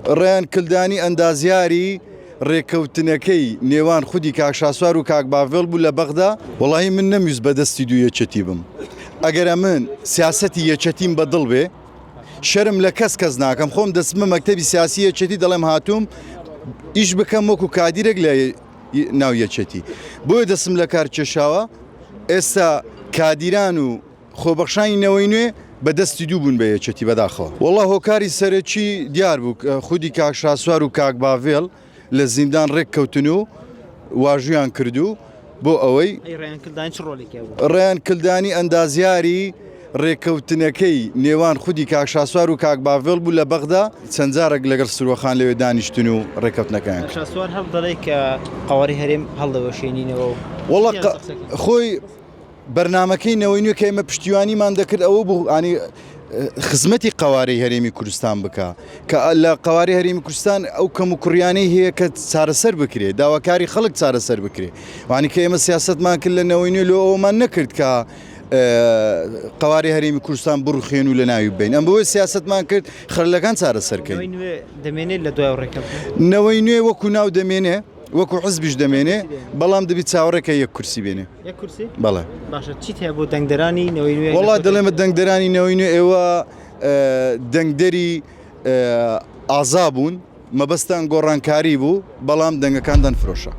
ڕەیان کلدانی ئەندازیاری ڕێکەوتنەکەی نێوان خودی کاک شاسوار و کاک باڤێڵ بوو لە بەغدا. وەڵاهی من نەمویست بە دەستی دوو یەکێتی بم ئەگەر ئەمن سیاسەتی یەکێتیم بە دڵ بێ شەرم لە کەس کەس ناکەم خۆم دەچمە مەکتەبی سیاسی یەکێتی دەڵێم هاتووم ئیش بکەم وەکو کادیرێک لە ناو یەکێتی بۆیە دەستم لە کار کێشاوە ئێستا کادیران و خۆبەخشانی نەوەی نوێ بە دەستی دوو بوون بە یەکێتی بەداخەوە. وەڵا هۆکاری سەرەکی دیار بوو خودی کاک شاسوار و کاک باڤێڵ لە زیندان ڕێک کەوتن و واژویان کرد و بۆ ئەوەی ئەی ڕەیان کلدانی چ ڕۆلێکی هەبوو؟ ڕەیان کلدانی ئەندازیاری ڕێکەوتنەکەی نێوان خودی کاک شاسوار و کاک باڤێڵ بوو لە بەغدا چەند جارێک لەگەڵ سروەخان لەوێ دانیشتن و ڕێکەوتنەکەیان کرد. شاسوار هەر دەڵێ کە قەوارەی هەرێم هەڵدەوەشێنینەوە و وەڵا خۆی بەرنامەکەی نەوەی نوێ کە ئێمە پشتیوانیمان دەکرد ئەوە بوو ئانی خزمەتی قوارەی هەرێمی کوردستان بکە کە لە قواری هەرێمی کوردستان ئەو کەم و کوڕیانەی هەیە کە چارەسەر بکرێت داواکاری خەڵک چارەسەر بکرێت وانی کە ئێمە سیاستمان کرد لە نەوەی نوێ لۆ ئەومان نەکرد کە قواری هەرێمی کوردستان بڕخێن و لە ناوی بین ئەم بۆی سیاستمان کرد خەرلەکان چارەسەرکەین دەمێنێت لە دوای ڕێکەوتن نەوەی نوێ وەکو ناو دەمێنێ وەکو حزبیش دەمێنێ بەڵام دەبی چاوەڕێکە یەک کورسی بێنێ. یەک کورسی؟ بەڵێ. باشە چیت هەیە بۆ دەنگدەرانی نەوەی نوێ؟ وەڵا دەڵێمە دەنگدەرانی نەوەی نوێ ئێوە دەنگدەری ئازا بوون مەبەستان گۆڕانکاری بوو بەڵام دەنگەکاندان فرۆشە.